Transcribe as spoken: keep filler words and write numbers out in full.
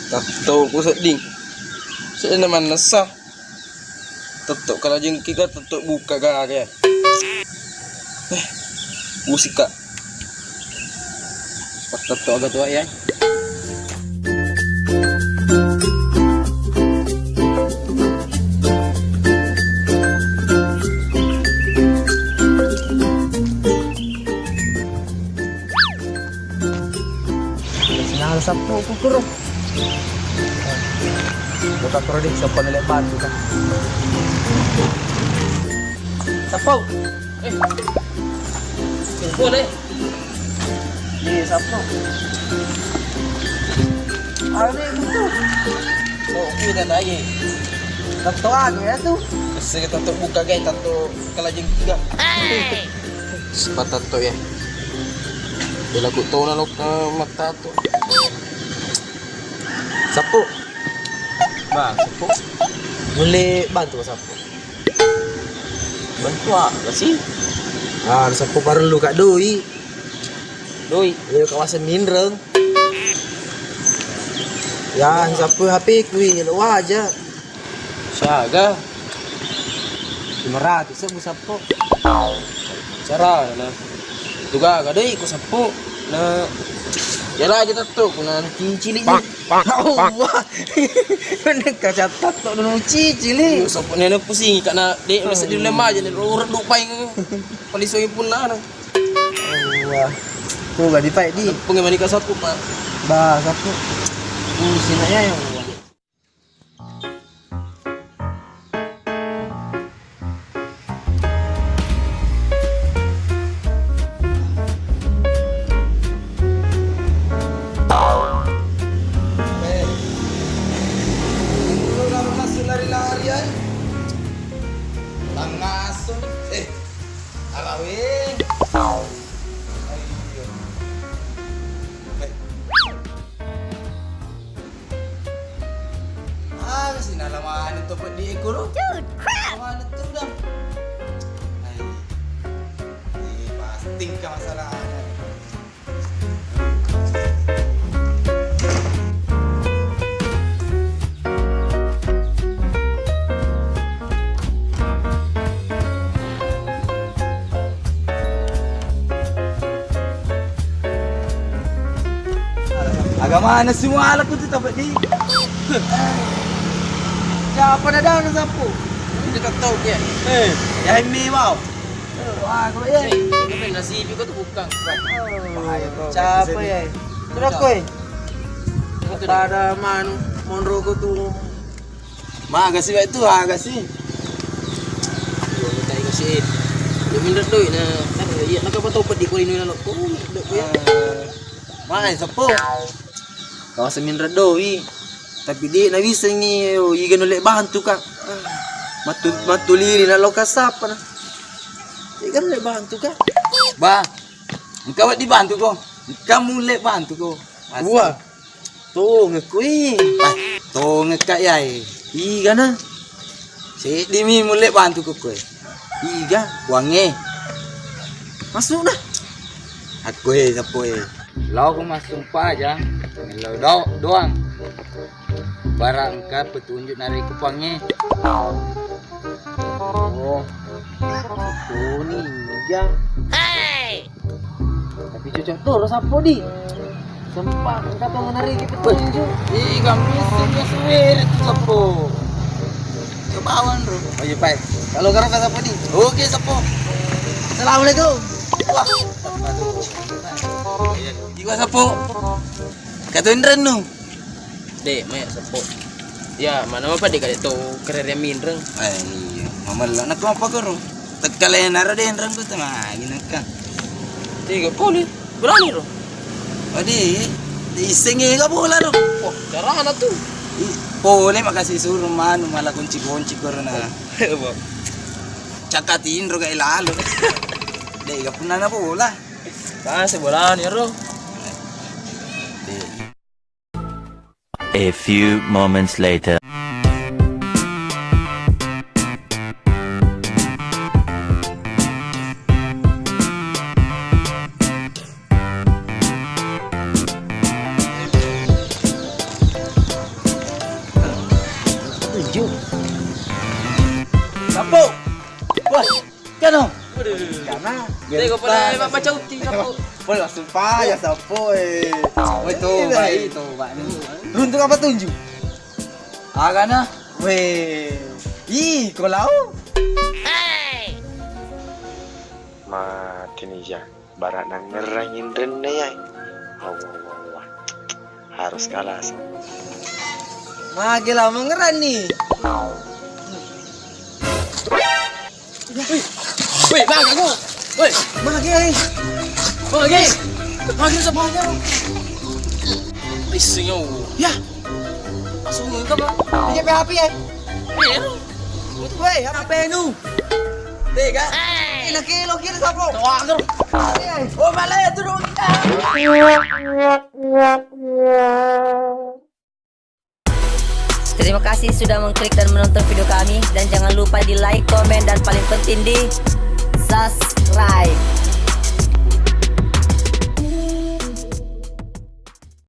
Tatto ku sedding. Sedding na mannessa. Tetto kala jengki ka, tetto buka gaga. Eh, musik ka. Tetto aga tua ya. Sinala sappo ku kuro. Buka kuro di, sappo nilai batu kan. Sappo. Eh. Eh, boleh. Iya, sappo. Ada itu. Oh, kita lagi. Tetto aga ya tu. Tetto buka, guys, tetto kala jengki ka. Sepatatto ya. Bela ku tona lo, eh, matato. Sappo. Ba, sappo. Mulle bantu ka sappo. Bantu aga sih? Ah, sappo parellu ka doi. Doi. Iya, kawasan minreng. Ya, sappo H P ku, iya, lo aja. Siaga. Lima ratus, eh, ku sappo. Carana. Itu gaga doi ku sappo. Nah, ya lagi tetto ku na cicili. Bang, bang, bang. Wah. Bener ka catat to nu cicili. Sappo nene pusing ka na de masa di lema aja ne ro redu paing. Palisoi punna. Wah. Ku ga dipae di. Pengen manika sappo, Pak. Ba, sappo. Pusing ya, ya. Lari-lari ai. Tangaso. Eh, alawe. Ayo. Eh. Ah, sinala maneng to peddi e kuro. Dude, crap! Maneng to dang. Ai. Eh, pasti engka masalahna. Aga maneng si muala ku tu tapeddi. Siapa na dana sappo? Ini tak tahu ke. Eh, ya ini wow. Wah, kau ya. Ini nasi juga tu bukan. Bahaya kau. Siapa ya? Terus kau. Pada manu monro kau tu. Maga sih, Pak, itu aga sih. Iya, minta kasih. Ya, minta doi na, kan, iya, naka foto peddi ko ini na lo. Oh, doi. Ah, mai, seppo. Kau seminra doi. Tapi dia na bisa ni, oh, iga nulle bantu ka. Matu, matu lili na lo kasapa na. Iga nulle bantu ka. Ba, engka dibantu ko. Engka mulle bantu ko. Wah. Tongekku i. Ah, tongekka iyae. Igana? Seddimi mulle bantu ko koe. Iga, Puangnge. Masukna. Akkoe, sappoe. Lao ko massumpa aja. Melo do-, doang. Barang engka petunjuk narekko Puangnge. Oh. Toni, iya. Hei! Tapi cocok toro sappo di. Sempat engka to menariki petunjuk. Ih, kami sudah suwe itu sappo. Coba awan, bro. Oh iya, Pak. Kalau karo kata sappo di. Oke, sappo. Assalamualaikum. Wah, aduh. Iya, jiwa sappo. Kata Indra nu. De', maya seppo. Ya, mana apa de' kade' to kerere minreng. Eh, iya. Mamella na tu apa karo? Tekkalena ro denreng ku temagi nakka. Tiga kali. Berani ro. Adi, diisengi ka bola ro. Oh, carana tu. Ih, pole makasih suruh manu malah kunci-kunci karo na. Cakatin ro ka ilalo. De' ga punna na bola. Kase bolani ro. De'. A few moments later. Tega pada mapacauti, Sappo. Pole langsung paya, Sappo, eh. Woi, toba, eh, toba. Runtuk apa tunjuk? Agana? Weh. Ih, kau lau? Mati nih, ya. Bara nangngerang inrenna, ya. Wah, wah, wah, wah. Harus kalah, Sappo. Mage lau mangngerang nih. Wih, wih, maga ku. Wih, maga, eh. Maga, eh. Maga, Sappo, maga. Iseng, oh. Ya. Langsung ke apa? Ini P H P, ya? Iya. Woi, apa nu? Tega. Kilo, kilo, kilo, Sappo. Wah, ger. Oh, malah ya, turun. Terima kasih sudah mengklik dan menonton video kami, dan jangan lupa di like, komen, dan paling penting di subscribe.